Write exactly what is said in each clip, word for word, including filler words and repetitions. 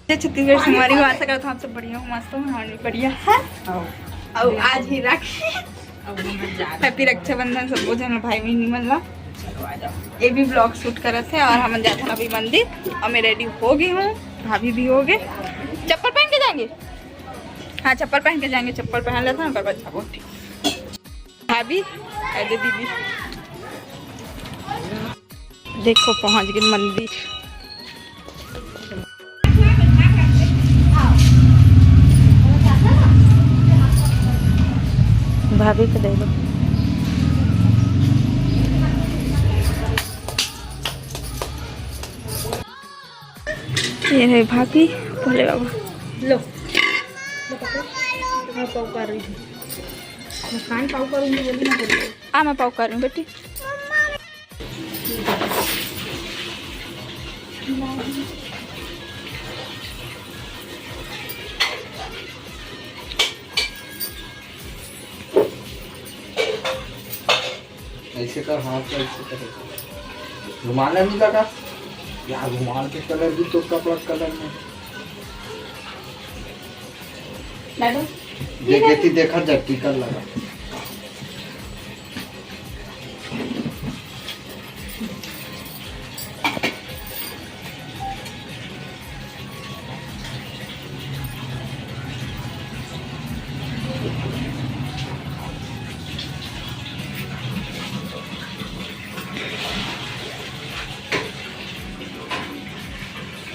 जय छत्तीसगढ़ संगवारी हो, आशा करत हव आप सब बढ़िया हो, मस्त हो, हमन भी बढ़िया है। अउ आज हे राखी। Happy रक्षाबंधन सबो झन भाई बहिनी मन ला। ये भी vlog shoot करत हे अउ हमन जात हन अभी मंदिर अउ मैं ready हो गे हव, भाभी भी हो गे। चप्पल पहन के जाएंगे, हाँ चप्पल पहन के जाएंगे, चप्पल पहन लेथन ओकर बाद जाबो। भाभी, ए दे दीदी। देखो पहुंच गे मंदिर। भाभी के दे दो। ये रहे भाभी, भोले बाबा। लो, लो पकड़ो। हाँ, पाव कर रही हूँ। मुस्कान पाव करूँगी, बोली ना बोली। हाँ, मैं पाव कर रही हूँ बेटी। ऐसे कर, हाथ को ऐसे कर। रुमाल नहीं काटा? यार, रुमाल के colour भी तो कपड़ा colour में। मैडम, देख, ये देखा जा, टीका लगा।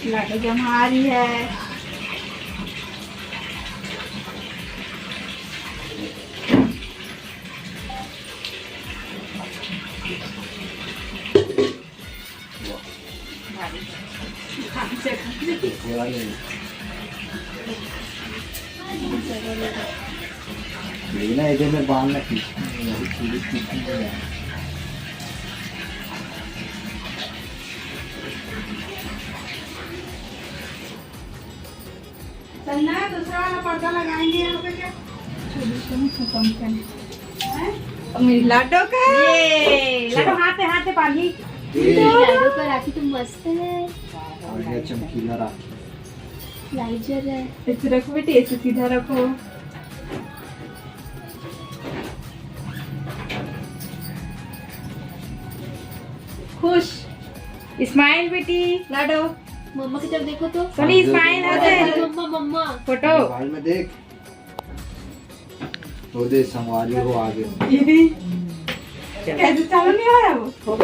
लाडो जमा रही है। लेकिन ना, इधर में बांध ना पीछे। चंदना, दूसरा वाला पर्दा लगाएंगे यहाँ पे क्या? हैं? और मेरी लाडो का। ये, लाडो हाथ पे, हाथ पे बांधी। ये। लाडो का राखी तो मस्त है। बढ़िया चमकीला राखी। लाइट जल रहा है। ऐसे रखो बेटी, ऐसे सीधा रखो। खुश। Smile बेटी, लाडो। मम्मा की तरफ देखो तो। सोनी, smile आ जाए। मम्मा, मम्मा। फोटो। मोबाइल में देख। वो दे, संगवारी हो आगे। दीदी, कैसे चालू नहीं हो रहा वो?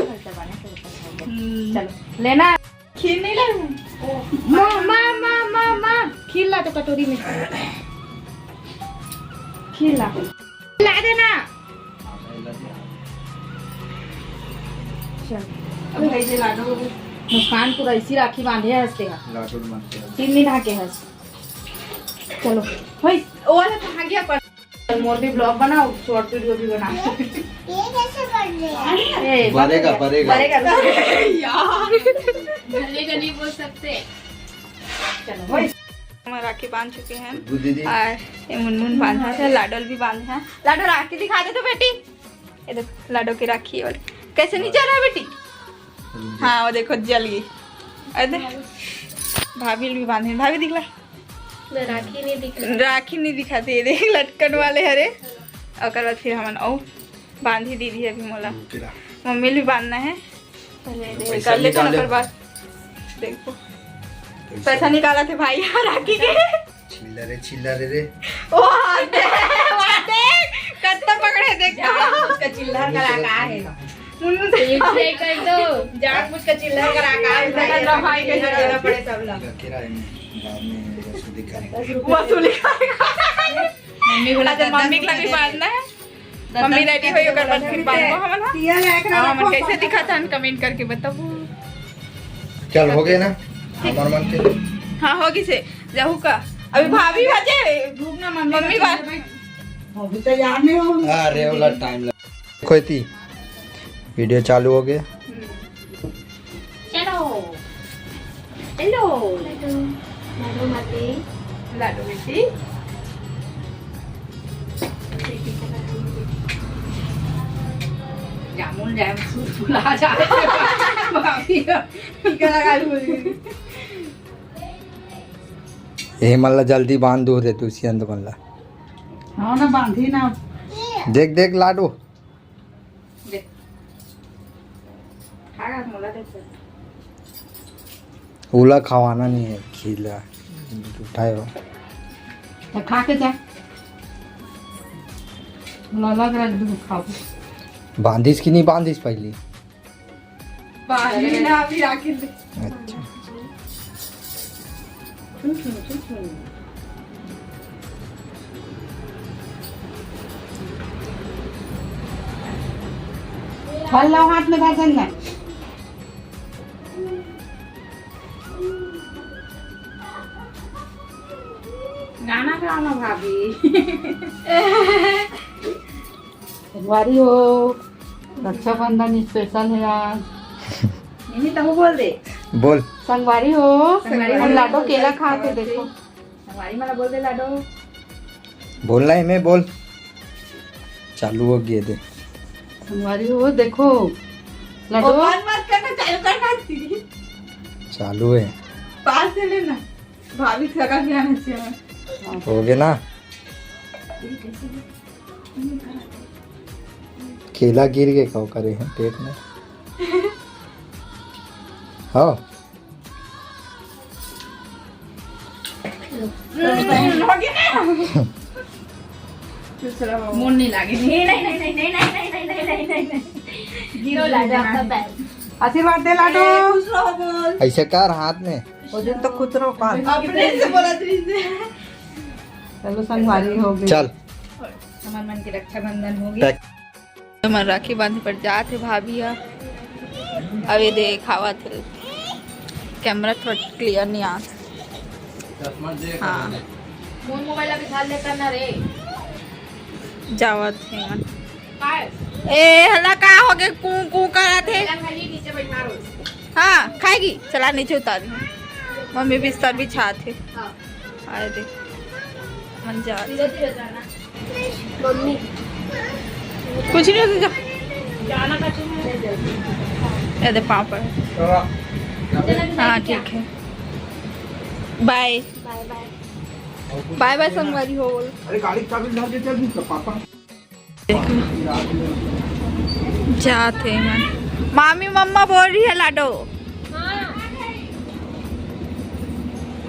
हम्म। चलो, लेना। खीर नहीं लाए? माँ, माँ, माँ, माँ, माँ, खीर ला तो कटोरी में। खीर ला। ला देना। चल। अब भाई जी लाडो। मुस्कान पूरा इसी राखी बांधे हस तेहा। लाडो बांधे हस। तीन दिन हाके हस। चलो। भाई, वो वाला कहाँ गया पर? मोर भी vlog बनाओ, short video भी बनाओ। ये कैसे कर रहे हैं? ए, बरेगा, बरेगा। बरेगा। यार। बरेगा नहीं बोल सकते। चलो, भाई। हम राखी बांध चुके हैं। गुड्डी दी। और ये मुनमुन बांधा है, लाडो ल भी बांधा है। लाडो राखी दिखा दे तो बेटी। ये देख, लाडो की राखी वाली। कैसे नहीं चल रहा है बेटी? हाँ, वो देखो, जल गई। अरे दे, भाभी ल भी बांधे। भाभी दिखला। मैं राखी नहीं दिखा। राखी नहीं दिखाते, ये देख, लटकन वाले हरे। ओकर बाद फिर हमन अउ बांधी दीदी अभी मोला। रुक रहा। मम्मी ल भी बांधना है। पहले दे, पैसा कर लेते हैं, निकाले। ओकर बाद देखो। पैसा। पैसा निकाला थे भाई, राखी के। चिल्लर है, चिल्लर है रे। वाह, दे, वाह, दे। कत्ता पकड़े, देख। जान उसका चिल्लर करा का है। मुन्नू तो एक से कर दो। जान उसका चिल्लर करा का है। इधर का भाई के जरूरत पड़े सब लोग। केरा है, बाद में वसूली करेंगे। वसूली करेगा। मम्मी को अच्छा, लगा मम्मी दस को भी रुपए बांधना है। मम्मी ready होई, ओकर बाद फिर बांधबो हमन, हाँ? पिया लायक ना हाँ, हमन रखो। कैसे दिखत हन, comment करके बताबो। चल, हो गए ना? हमार मन के। हाँ, हो गई से। जाहू का? अभी भाभी बजे। रुक ना, मम्मी मम्मी बजे बा- भाई। अभी तैयार नहीं हो। अरे, ओला time लग-, खोती। Video चालू हो गया। हम्म। चलो। हेलो। हेलो। लाडो माते। लाडो बेटी। जामुन, जामुन, फुला जा। भाभी, टीका लगा लूँ। ए मन ला जल्दी बांध दो रे, दुष्यंत मन ला। हाँ ना, बांधी ना। देख, देख लाडो। देख। खा, मोला देख। ओला खवाना नहीं है, खीला उठाए हो। तो खा के जा। लला के रख दू, खाओ। बांधिस कि नहीं बांधिस पहली? बांधी ना, अभी राखी दे। अच्छा। फल लाओ हाथ में, धर, धर, धर। गाना गाओ ना भाभी। संगवारी हो, रक्षाबंधन स्पेशल है आज। नहीं, तहु बोल दे। बोल। संगवारी हो, संगवारी हो, लाडो केला खा के देखो। संगवारी मन ला बोल दे लाडो। बोलना है मैं, बोल। चालू हो गया दे। संगवारी हो, देखो। लाडो। Open मत करना, चालू करना थी। चालू है। पास से लेना। भाभी सगा भी आना चाहिए। हो गया ना? केला गिर के खाओ करे हैं पेट में। हाँ। दूसरा हो। मुंह नहीं लागे। नहीं, नहीं, नहीं। गिरो लागे आपका पैर। आशीर्वाद दे लाडो। खुश रहो बोल। ऐसे कर हाथ में। वो दिन तो खुश रहो पाल। अपने से बोला तुझसे। चलो संगवारी हो गई। चल। हमार मन के रक्षाबंधन हो गई। पैक। हमर राखी बांधे पर जात हे भाभी ह। अब ये देखावत हे, कैमरा थोड़ा क्लियर नहीं आत। हाँ। मोर मोबाइल अभी घर ले करना रे। जावत हे मन। काय? ए, हला का हो गे? कू, कू करत हे। मेरा खाली नीचे बैठा रहो। हाँ, खाएगी। चला नीचे उतार दी। मम्मी बिस्तर बिछात हे। हाँ। आए दे। मन जा। धीरे धीरे जाना। मम्मी। कुछ नहीं होता, जा। जाना का चुना है। ये दे पापड़। हाँ, ठीक है। बाय। बाय बाय। बाय बाय संगवारी हो बोल। अरे गाड़ी की चाबी धर के चल भी तो पापा। जात हे मन। मामी मम्मा बोल रही है लाडो।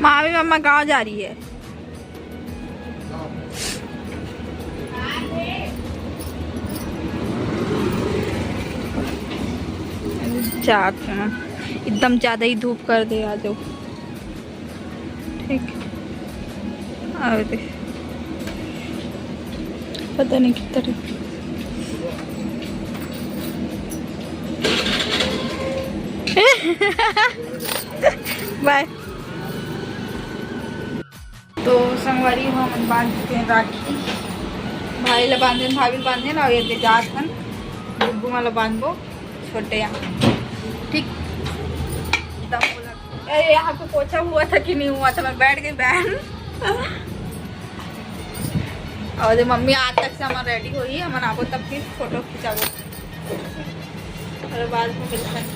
मामी मम्मा गांव जा रही है। जात हे मन। एकदम ज्यादा ही धूप कर दे आज। ठीक। आवे दे। पता नहीं कितना रे। बाय। तो संगवारी हो, हमन बांध चुके हैं राखी। भाई ला बांधे, भाभी ला बांधे ना, ये दे जात हन। गुग्गू मन ला बांधबो। छोटे यहाँ। ठीक। एकदम बोला। अरे, यहाँ पे पोछा हुआ था कि नहीं हुआ था, मैं बैठ गई बहन। और ये मम्मी आज तक से हमारा रेडी हो रही है, हम आबो तब फिर फोटो खिंचाबो। अरे, बाद में मिलते हैं।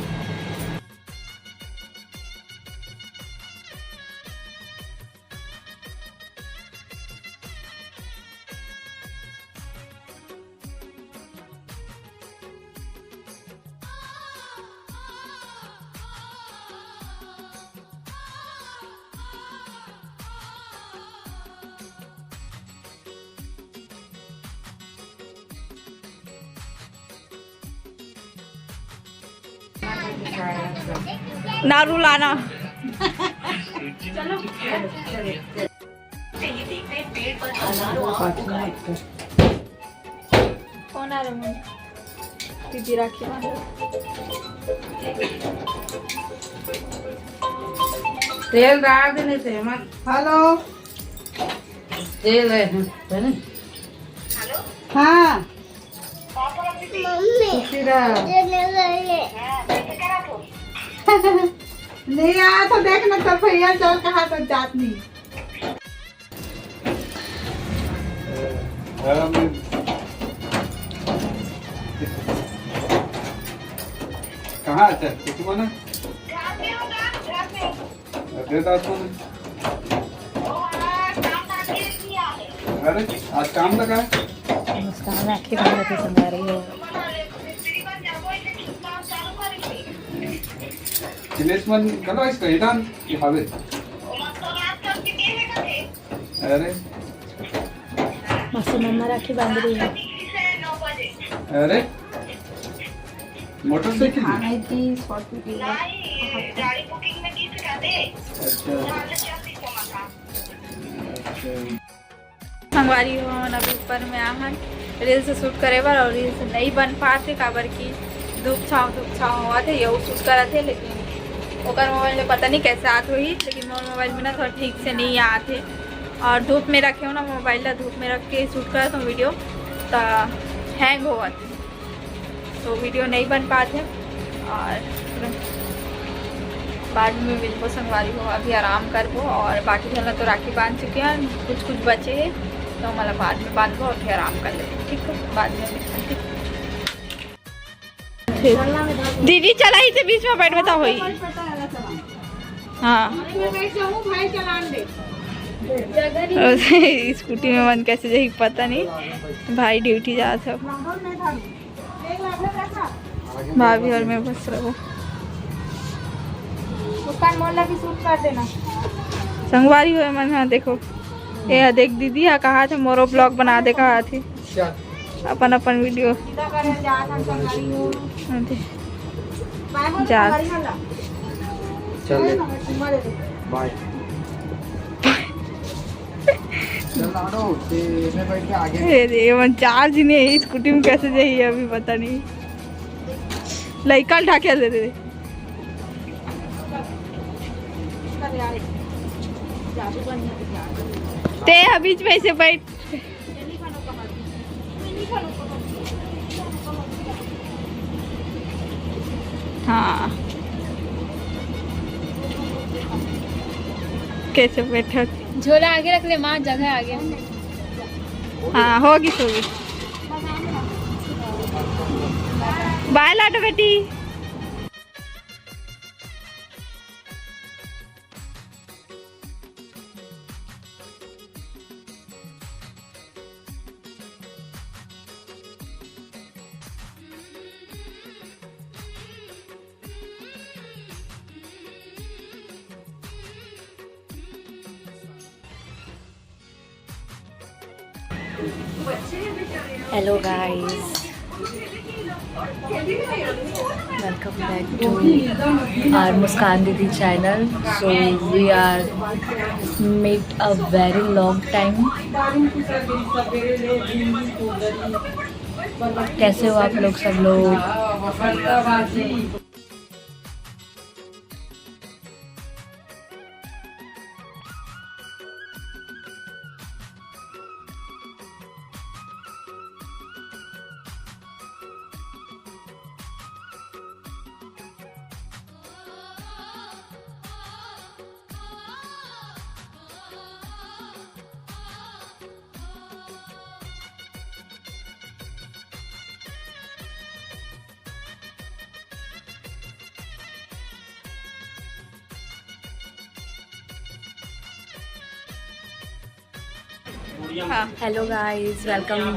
ना रुलाना। कौन आ रहा है? दीदी राखी बांध। तेल डाल देने से मत। हेलो। तेल है, है ना? हाँ। मम्मी। खुशी रहा। नहीं आया तो देखना, तो भैया चल कहा तो जात नहीं। कहाँ है सर? कुछ बोला? अरे दादा। अरे, आज काम लगा है। मुस्कान राखी बांधत हे संगवारी हो। दिनेश मन, कल इसका इदान की हवे। अरे। मस्त मम्मा राखी बांध रही है। अरे। मोटरसाइकिल? हाँ, नहीं थी, Scorpio की। अच्छा। अच्छा। संगवारी हो, हमन अभी ऊपर में आहन reels shoot करे बर, और reels नई बन पात हे, काबर कि धूप छाँव, धूप छाँव होवत हे, यहू shoot करत हे, लेकिन ओकर मोबाइल में पता नहीं कैसे आत होही, लेकिन मोर मोबाइल में ना थोड़ा ठीक से नहीं आत हे, और धूप में रखे हो ना मोबाइल ला, धूप में रख के shoot करत हो video, त hang होवत हे। तो video नहीं बन पात हे और बाद में मिलबो संगवारी हो। अभी आराम करबो और बाकी झन ला तो राखी बांध चुके हैं, कुछ कुछ बचे हैं तो हमला बाद में बांधबो और फिर आराम कर लेबो, ठीक है? बाद में मिलबो, ठीक? ठीक। दीदी चला ही से बीच में बैठ बता होई। हाँ। स्कूटी में मन कैसे जाही पता नहीं, भाई ड्यूटी जात हे। भाभी और मैं बस रहो। दुकान मोहल्ला की shoot कर देना। संगवारी हो मन, हाँ देखो, ये देख दीदी हा कहा थे मोरो vlog बना दे कहा थे। अच्छा। अपन अपन video। सीधा करे जा था संगवारी हो। हाँ जी। बाय बोल जा। संगवारी हो ला। चल ले। बाय। चल लाडो, ते इसमें बैठ के आगे। ए रे, मन चार्ज नहीं है, स्कूटी में कैसे जाइए अभी पता नहीं। लइका ल ढाके दे दे। ते ह बीच में ऐसे बैठ। हाँ, कैसे बैठा? झोला आगे रख ले माँ, जगह आगे। हाँ, होगी, होगी। बाय लाडो बेटी। Hello guys, welcome back to our Muskan Didi channel. So we are meet a very long time. कैसे हो आप लोग सब लोग? हाँ। Hello guys, welcome,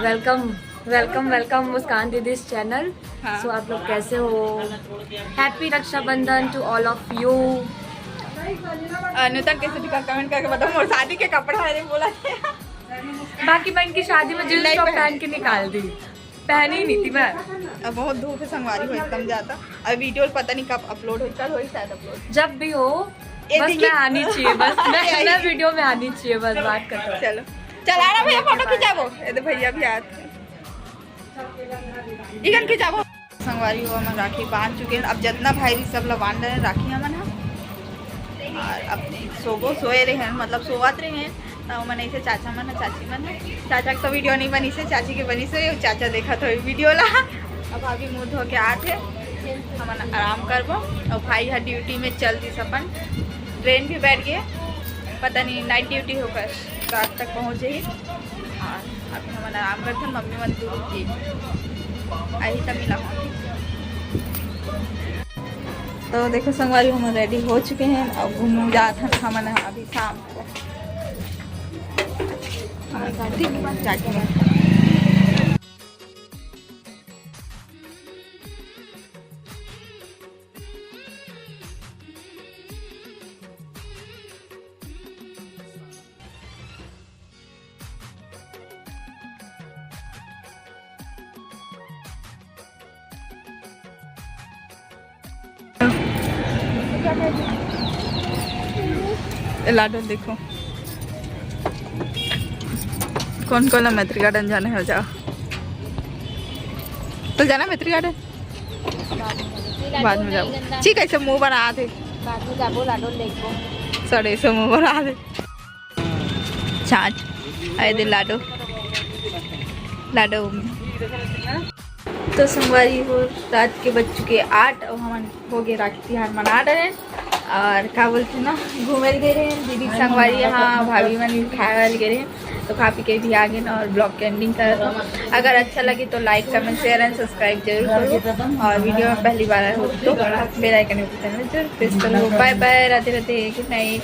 welcome, welcome, welcome Muskan Didi's channel। हाँ। So आप लोग कैसे हो? Happy Rakshabandhan to all of you। अ, नूतन कैसे दिखा, comment करके बताओ। मोर शादी के कपड़ा है, बोला थे। बाकी मैं इनकी शादी में jeans नहीं top पहन पहन के निकाल दी। पहनी ही नहीं थी मैं। अब बहुत धूप है संगवारी हो एकदम ज्यादा। अब video पता नहीं कब upload होई, कल होई शायद upload। जब भी हो, ये बस देखिए। मैं आनी चाहिए, बस मैं, यही। मैं video में आनी चाहिए, बस बात खत्म। चलो, चला रहा भैया, photo खिंचाबो। ये दे भैया भी आते हैं। इगन खिंचाबो। संगवारी हो, हमन राखी बांध चुके हैं। अब जितना भाई भी सब ला बांध रहे हैं राखी हमन ह। और अब सोबो सोए रहे हैं, मतलब सोवत रहे हैं। त ओमन ऐसे चाचा मन ह, चाची मन ह। चाचा के तो video नहीं बनिस हे, चाची के बनिस हे, चाचा देखत होई video ला। अब भाभी मुंह धो के आत हे, हमन आराम करबो। और भाई ह duty में चल दिस अपन, train भी बैठ गए, पता नहीं night duty होकर रात तक पहुंच जाही। और अभी हमन आराम करथन, मम्मी मन दूध पी आही त मिला। तो देखो संगवारी, हमन ready हो चुके हैं। अब घूमने जात हन हमन अभी शाम को। ठीक है, जाके। लाडो देखो, कौन कौन ला मैत्री गार्डन जाना है, जाओ। तो जाना मैत्री गार्डन? बाद में जाओ। ठीक है, सब मुंह बना दे। बाद में जाबो, लाडो लेके। सड़े से मुंह बना दे। छाछ, आए दे लाडो, लाडो। तो संगवारी हो, रात के बज चुके आठ और हमन हो गए राखी तिहार मना रहे हैं। और का बोलते ना, घूमे ल गए रहे हैं दीदी के संगवारी, हाँ, भाभी मन खाए वाले गए रहे हैं, तो खा पी के भी आ गए ना। और ब्लॉग के एंडिंग कर दो। अगर अच्छा लगे तो like, comment, share and subscribe जरूर करो। और वीडियो में पहली बार आए हो तो बेल आइकन पे जरूर प्रेस कर लो। बाय बाय, राधे राधे, गुड नाइट।